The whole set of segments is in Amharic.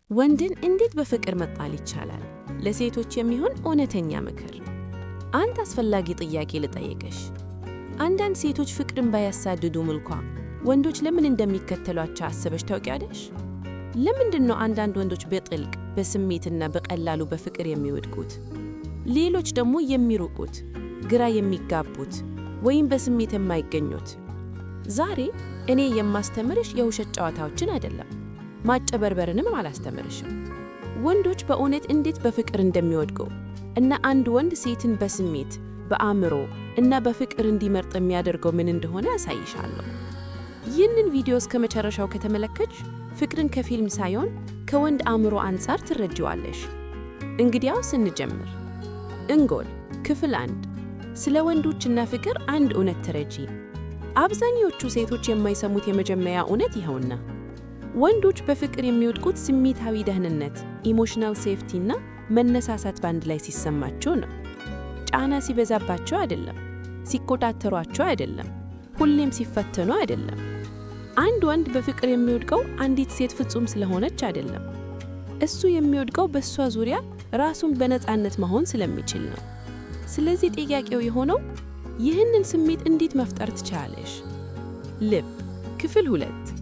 ወንድን እንዴት በፍቅር መጣል ይቻላል? ለሴቶች የሚሆን እውነተኛ ምክር። አንድ አስፈላጊ ጥያቄ ልጠይቅሽ። አንዳንድ ሴቶች ፍቅርን ባያሳድዱም እንኳ ወንዶች ለምን እንደሚከተሏቸው አስበሽ ታውቂያለሽ? ለምንድን ነው አንዳንድ ወንዶች በጥልቅ በስሜትና በቀላሉ በፍቅር የሚወድቁት? ሌሎች ደግሞ የሚርቁት፣ ግራ የሚጋቡት ወይም በስሜት የማይገኙት? ዛሬ እኔ የማስተምርሽ የውሸት ጨዋታዎችን አይደለም፣ ማጭበርበርንም አላስተምርሽም። ወንዶች በእውነት እንዴት በፍቅር እንደሚወድቁ እና አንድ ወንድ ሴትን በስሜት፣ በአእምሮ እና በፍቅር እንዲመርጥ የሚያደርገው ምን እንደሆነ አሳይሻለሁ። ይህንን ቪዲዮ እስከ መጨረሻው ከተመለከትሽ ፍቅርን ከፊልም ሳይሆን ከወንድ አእምሮ አንጻር ትረጂዋለሽ። እንግዲያውስ እንጀምር። እንጎል ክፍል 1። ስለ ወንዶችና ፍቅር አንድ እውነት ተረጂ። አብዛኞቹ ሴቶች የማይሰሙት የመጀመሪያ እውነት ይኸውና። ወንዶች በፍቅር የሚወድቁት ስሜታዊ ደህንነት፣ emotional safety እና መነሳሳት በአንድ ላይ ሲሰማቸው ነው። ጫና ሲበዛባቸው አይደለም፣ ሲቆጣጠሯቸው አይደለም፣ ሁሌም ሲፈተኑ አይደለም። አንድ ወንድ በፍቅር የሚወድቀው አንዲት ሴት ፍጹም ስለሆነች አይደለም። እሱ የሚወድቀው በእሷ ዙሪያ ራሱን በነፃነት መሆን ስለሚችል ነው። ስለዚህ ጥያቄው የሆነው ይህንን ስሜት እንዴት መፍጠር ትችላለሽ? ልብ ክፍል 2።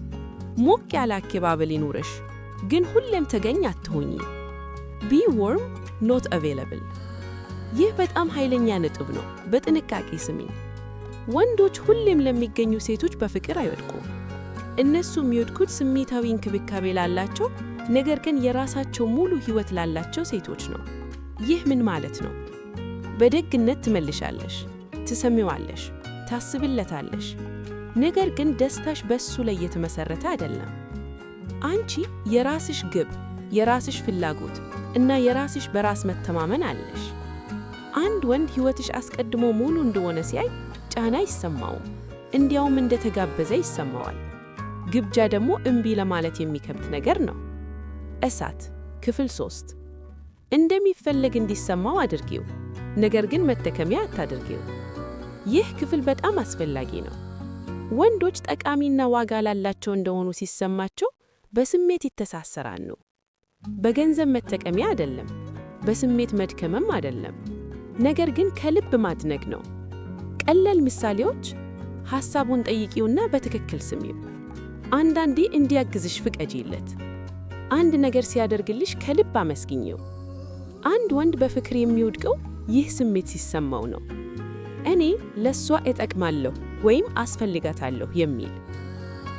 ሞቅ ያለ አቀባበል ይኑርሽ፣ ግን ሁሌም ተገኝ አትሁኚ። Be warm, not available። ይህ በጣም ኃይለኛ ነጥብ ነው። በጥንቃቄ ስሚኝ። ወንዶች ሁሌም ለሚገኙ ሴቶች በፍቅር አይወድቁም። እነሱ የሚወድቁት ስሜታዊ እንክብካቤ ላላቸው፣ ነገር ግን የራሳቸው ሙሉ ሕይወት ላላቸው ሴቶች ነው። ይህ ምን ማለት ነው? በደግነት ትመልሻለሽ፣ ትሰሚዋለሽ፣ ታስቢለታለሽ። ነገር ግን ደስታሽ በሱ ላይ የተመሰረተ አይደለም። አንቺ የራስሽ ግብ፣ የራስሽ ፍላጎት እና የራስሽ በራስ መተማመን አለሽ። አንድ ወንድ ሕይወትሽ አስቀድሞ ሙሉ እንደሆነ ሲያይ ጫና አይሰማውም። እንዲያውም እንደተጋበዘ ይሰማዋል። ግብዣ ደግሞ እምቢ ለማለት የሚከብድ ነገር ነው። እሳት ክፍል 3። እንደሚፈለግ እንዲሰማው አድርጊው፣ ነገር ግን መጠቀሚያ አታድርጊው። ይህ ክፍል በጣም አስፈላጊ ነው። ወንዶች ጠቃሚና ዋጋ ላላቸው እንደሆኑ ሲሰማቸው በስሜት ይተሳሰራሉ። በገንዘብ መጠቀሚያ አይደለም፣ በስሜት መድከምም አይደለም፣ ነገር ግን ከልብ ማድነቅ ነው። ቀላል ምሳሌዎች፦ ሐሳቡን ጠይቂውና በትክክል ስሚው። አንዳንዴ እንዲያግዝሽ ፍቀጂለት። አንድ ነገር ሲያደርግልሽ ከልብ አመስግኚው። አንድ ወንድ በፍቅር የሚወድቀው ይህ ስሜት ሲሰማው ነው። እኔ ለእሷ እጠቅማለሁ ወይም አስፈልጋታለሁ የሚል።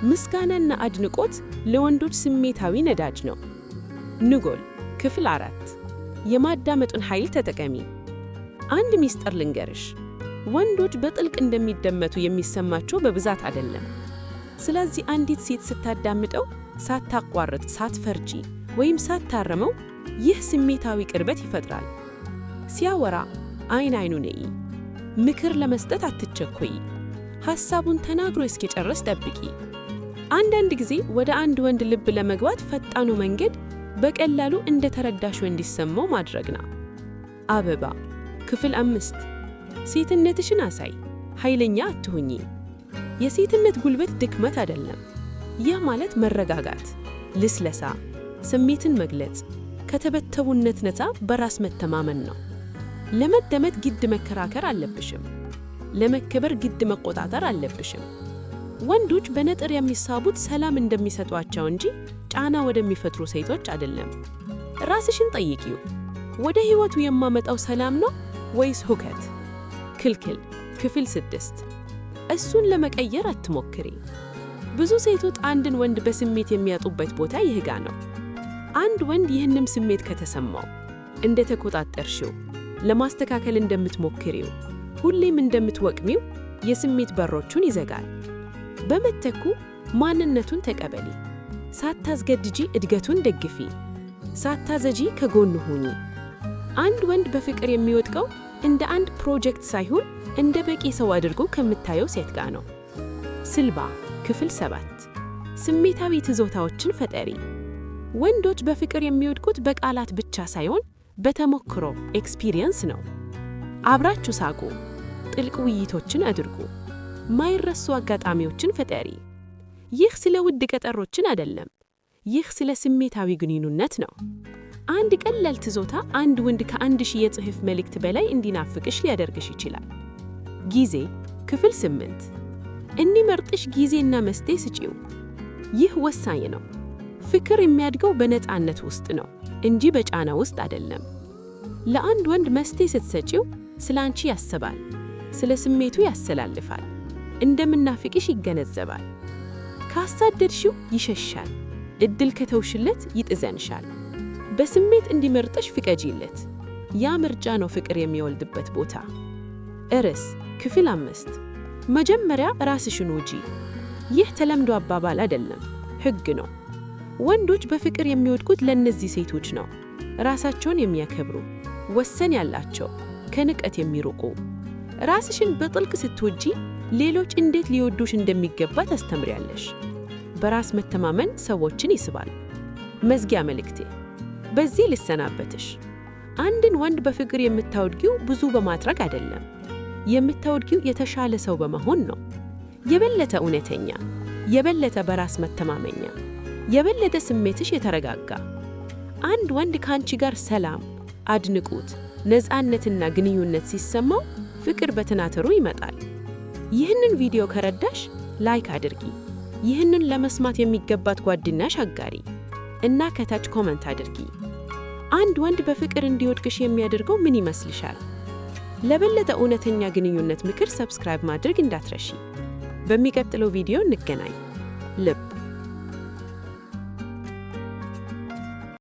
ምስጋናና አድናቆት ለወንዶች ስሜታዊ ነዳጅ ነው። ንጎል ክፍል 4። የማዳመጡን ኃይል ተጠቀሚ። አንድ ሚስጥር ልንገርሽ። ወንዶች በጥልቅ እንደሚደመጡ የሚሰማቸው በብዛት አይደለም። ስለዚህ አንዲት ሴት ስታዳምጠው ሳታቋርጥ፣ ሳትፈርጂ ወይም ሳታርመው ይህ ስሜታዊ ቅርበት ይፈጥራል። ሲያወራ አይን አይኑን እይ። ምክር ለመስጠት አትቸኩይ። ሐሳቡን ተናግሮ እስኪጨርስ ጠብቂ። አንዳንድ ጊዜ ወደ አንድ ወንድ ልብ ለመግባት ፈጣኑ መንገድ በቀላሉ እንደተረዳሽው እንዲሰማው ማድረግ ነው። አበባ ክፍል 5። ሴትነትሽን አሳይ፣ ኃይለኛ አትሁኚ። የሴትነት ጉልበት ድክመት አይደለም። ይህ ማለት መረጋጋት፣ ልስለሳ፣ ስሜትን መግለጽ፣ ከተበተቡነት ነፃ በራስ መተማመን ነው። ለመደመጥ ግድ መከራከር አለብሽም። ለመከበር ግድ መቆጣጠር አለብሽም። ወንዶች በነጥር የሚሳቡት ሰላም እንደሚሰጧቸው እንጂ ጫና ወደሚፈጥሩ ሴቶች አይደለም። ራስሽን ጠይቂው። ወደ ሕይወቱ የማመጣው ሰላም ነው ወይስ ሁከት? ክልክል ክፍል 6። እሱን ለመቀየር አትሞክሪ። ብዙ ሴቶች አንድን ወንድ በስሜት የሚያጡበት ቦታ ይህ ጋ ነው። አንድ ወንድ ይህንም ስሜት ከተሰማው እንደተቆጣጠርሽው፣ ለማስተካከል እንደምትሞክሪው፣ ሁሌም እንደምትወቅሚው የስሜት በሮቹን ይዘጋል። በምትኩ ማንነቱን ተቀበሊ። ሳታስገድጂ እድገቱን ደግፊ። ሳታዘጂ ከጎኑ ሁኚ። አንድ ወንድ በፍቅር የሚወድቀው እንደ አንድ ፕሮጀክት ሳይሆን እንደ በቂ ሰው አድርጎ ከምታየው ሴት ጋር ነው። ስልባ ክፍል 7። ስሜታዊ ትዝታዎችን ፍጠሪ። ወንዶች በፍቅር የሚወድቁት በቃላት ብቻ ሳይሆን በተሞክሮ፣ experience ነው። አብራችሁ ሳቁ፣ ጥልቅ ውይይቶችን አድርጉ፣ ማይረሱ አጋጣሚዎችን ፍጠሪ። ይህ ስለ ውድ ቀጠሮችን አይደለም። ይህ ስለ ስሜታዊ ግንኙነት ነው። አንድ ቀላል ስጦታ አንድ ወንድ ከ1000 የጽሑፍ መልእክት በላይ እንዲናፍቅሽ ሊያደርግሽ ይችላል። ጊዜ፣ ክፍል 8። እንዲመርጥሽ ጊዜና መስቴ ስጪው። ይህ ወሳኝ ነው። ፍቅር የሚያድገው በነፃነት ውስጥ ነው እንጂ በጫና ውስጥ አይደለም። ለአንድ ወንድ መስቴ ስትሰጪው ስለ አንቺ ያስባል፣ ስለ ስሜቱ ያሰላልፋል፣ እንደምናፍቅሽ ይገነዘባል። ካሳደድሽው ይሸሻል፣ እድል ከተውሽለት ይጥዘንሻል። በስሜት እንዲመርጥሽ ፍቀጂለት። ያ ምርጫ ነው ፍቅር የሚወልድበት ቦታ። ርዕስ፣ ክፍል 5። መጀመሪያ ራስሽን ውጂ። ይህ ተለምዶ አባባል አይደለም፣ ሕግ ነው። ወንዶች በፍቅር የሚወድቁት ለእነዚህ ሴቶች ነው። ራሳቸውን የሚያከብሩ፣ ወሰን ያላቸው፣ ከንቀት የሚርቁ። ራስሽን በጥልቅ ስትወጂ ሌሎች እንዴት ሊወዱሽ እንደሚገባ ታስተምሪያለሽ። በራስ መተማመን ሰዎችን ይስባል። መዝጊያ መልእክቴ፣ በዚህ ልሰናበትሽ። አንድን ወንድ በፍቅር የምታወድጊው ብዙ በማድረግ አይደለም። የምታወድጊው የተሻለ ሰው በመሆን ነው። የበለጠ እውነተኛ፣ የበለጠ በራስ መተማመኛ፣ የበለጠ ስሜትሽ የተረጋጋ። አንድ ወንድ ከአንቺ ጋር ሰላም፣ አድንቁት፣ ነፃነትና ግንኙነት ሲሰማው ፍቅር በተናተሩ ይመጣል። ይህንን ቪዲዮ ከረዳሽ like አድርጊ። ይህንን ለመስማት የሚገባት ጓደኛሽ አጋሪ እና ከታች comment አድርጊ። አንድ ወንድ በፍቅር እንዲወድቅሽ የሚያደርገው ምን ይመስልሻል? ለበለጠ እውነተኛ ግንኙነት ምክር subscribe ማድረግ እንዳትረሺ። በሚቀጥለው ቪዲዮ እንገናኝ። ልብ።